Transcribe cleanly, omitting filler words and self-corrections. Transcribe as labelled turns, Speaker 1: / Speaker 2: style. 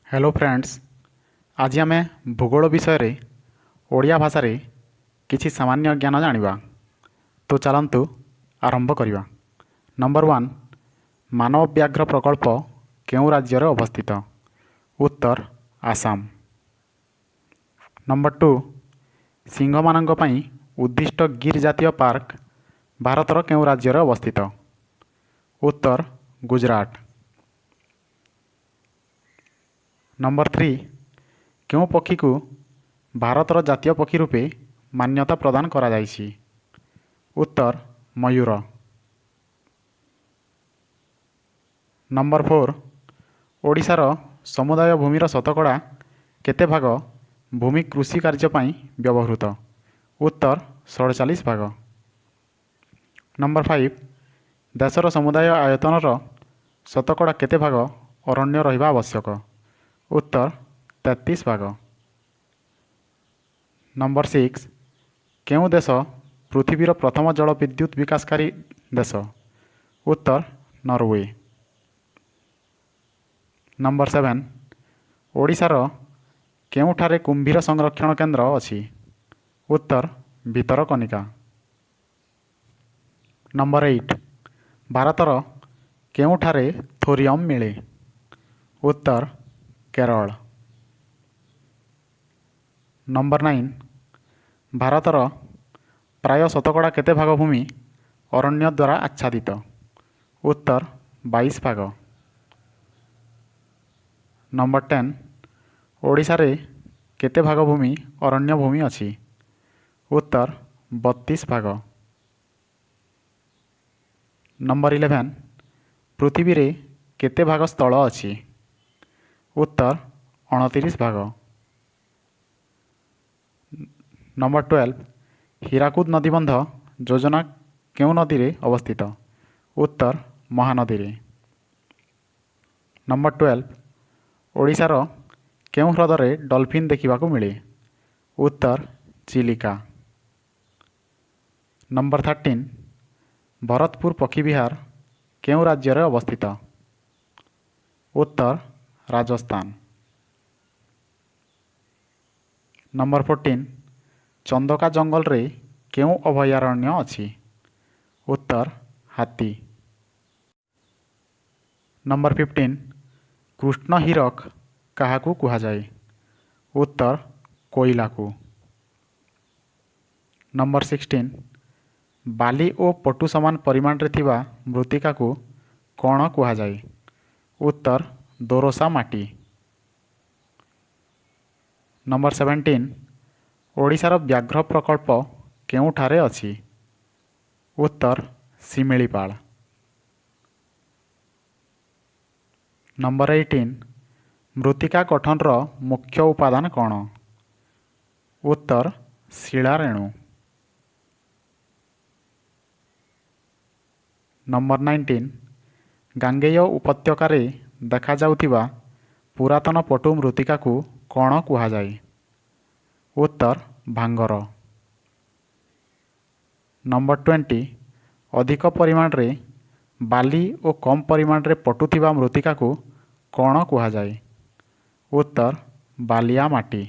Speaker 1: Hello friends, ଆଜି ଆମେ ଭୂଗୋଳ ବିଷୟରେ ଓଡ଼ିଆ ଭାଷାରେ କିଛି ସାମାନ୍ୟ ଜ୍ଞାନ ଜାଣିବା। ତ ଚାଲନ୍ତୁ ଆରମ୍ଭ କରିବା। ନମ୍ବର 1, ମାନବ ବ୍ୟାଘ୍ର ପ୍ରକଳ୍ପ କେଉଁ ରାଜ୍ୟରେ ଅବସ୍ଥିତ? ଉତ୍ତର ଆସାମ। ନମ୍ବର 2, ସିଂହମାନଙ୍କ ପାଇଁ ଉଦ୍ଦିଷ୍ଟ ଗିର୍ ଜାତୀୟ ପାର୍କ ଭାରତର କେଉଁ ରାଜ୍ୟରେ ଅବସ୍ଥିତ? ଉତ୍ତର ଗୁଜରାଟ। ନମ୍ବର 3, କେଉଁ ପକ୍ଷୀକୁ ଭାରତର ଜାତୀୟ ପକ୍ଷୀ ରୂପେ ମାନ୍ୟତା ପ୍ରଦାନ କରାଯାଇଛି? ଉତ୍ତର ମୟୂର। ନମ୍ବର 4, ଓଡ଼ିଶାର ସମୁଦାୟ ଭୂମିର ଶତକଡ଼ା କେତେ ଭାଗ ଭୂମି କୃଷି କାର୍ଯ୍ୟ ପାଇଁ ବ୍ୟବହୃତ? ଉତ୍ତର 47 ଭାଗ। ନମ୍ବର 5, ଦେଶର ସମୁଦାୟ ଆୟତନର ଶତକଡ଼ା କେତେ ଭାଗ ଅରଣ୍ୟ ରହିବା ଆବଶ୍ୟକ? ଉତ୍ତର 33 ଭାଗ। ନମ୍ବର 6, କେଉଁ ଦେଶ ପୃଥିବୀର ପ୍ରଥମ ଜଳ ବିଦ୍ୟୁତ ବିକାଶକାରୀ ଦେଶ? ଉତ୍ତର ନରୱେ। ନମ୍ବର 7, ଓଡ଼ିଶାର କେଉଁଠାରେ କୁମ୍ଭୀର ସଂରକ୍ଷଣ କେନ୍ଦ୍ର ଅଛି? ଉତ୍ତର ଭିତରକନିକା। ନମ୍ବର 8, ଭାରତର କେଉଁଠାରେ ଥୋରିୟମ୍ ମିଳେ? ଉତ୍ତର କେରଳ। ନମ୍ବର 9, ଭାରତର ପ୍ରାୟ ଶତକଡ଼ା କେତେ ଭାଗ ଭୂମି ଅରଣ୍ୟ ଦ୍ୱାରା ଆଚ୍ଛାଦିତ? ଉତ୍ତର 22 ଭାଗ। ନମ୍ବର 10, ଓଡ଼ିଶାରେ କେତେ ଭାଗ ଭୂମି ଅରଣ୍ୟ ଭୂମି ଅଛି? ଉତ୍ତର 32 ଭାଗ। ନମ୍ବର 11, ପୃଥିବୀରେ କେତେ ଭାଗ ସ୍ଥଳ ଅଛି? ଉତ୍ତର 29 ଭାଗ। ନମ୍ବର 12, ହୀରାକୁଦ ନଦୀବନ୍ଧ ଯୋଜନା କେଉଁ ନଦୀରେ ଅବସ୍ଥିତ? ଉତ୍ତର ମହାନଦୀରେ। ନମ୍ବର 12, ଓଡ଼ିଶାର କେଉଁ ହ୍ରଦରେ ଡଲଫିନ୍ ଦେଖିବାକୁ ମିଳେ? ଉତ୍ତର ଚିଲିକା। ନମ୍ବର 13, ଭରତପୁର ପକ୍ଷୀବିହାର କେଉଁ ରାଜ୍ୟରେ ଅବସ୍ଥିତ? ଉତ୍ତର ରାଜସ୍ଥାନ। ନମ୍ବର 14, ଚନ୍ଦକା ଜଙ୍ଗଲରେ କେଉଁ ଅଭୟାରଣ୍ୟ ଅଛି? ଉତ୍ତର ହାତୀ। ନମ୍ବର 15, କୃଷ୍ଣ ହୀରକ କାହାକୁ କୁହାଯାଏ? ଉତ୍ତର କୋଇଲାକୁ। ନମ୍ବର 16, ବାଲି ଓ ପଟୁ ସମାନ ପରିମାଣରେ ଥିବା ମୃତ୍ତିକାକୁ କ'ଣ କୁହାଯାଏ? ଉତ୍ତର ଦୋରସା ମାଟି। ନମ୍ବର 17, ଓଡ଼ିଶାର ବ୍ୟାଘ୍ର ପ୍ରକଳ୍ପ କେଉଁଠାରେ ଅଛି? ଉତ୍ତର ଶିମିଳିପାଳ। ନମ୍ବର 18, ମୃତ୍ତିକା ଗଠନର ମୁଖ୍ୟ ଉପାଦାନ କ'ଣ? ଉତ୍ତର ଶିଳାରେଣୁ। ନମ୍ବର 19, ଗାଙ୍ଗେୟ ଉପତ୍ୟକାରେ ଦେଖାଯାଉଥିବା ପୁରାତନ ପଟୁ ମୃତ୍ତିକାକୁ କ'ଣ କୁହାଯାଏ? ଉତ୍ତର ଭାଙ୍ଗର। ନମ୍ବର 20, ଅଧିକ ପରିମାଣରେ ବାଲି ଓ କମ୍ ପରିମାଣରେ ପଟୁ ଥିବା ମୃତ୍ତିକାକୁ କ'ଣ କୁହାଯାଏ? ଉତ୍ତର ବାଲିଆ ମାଟି।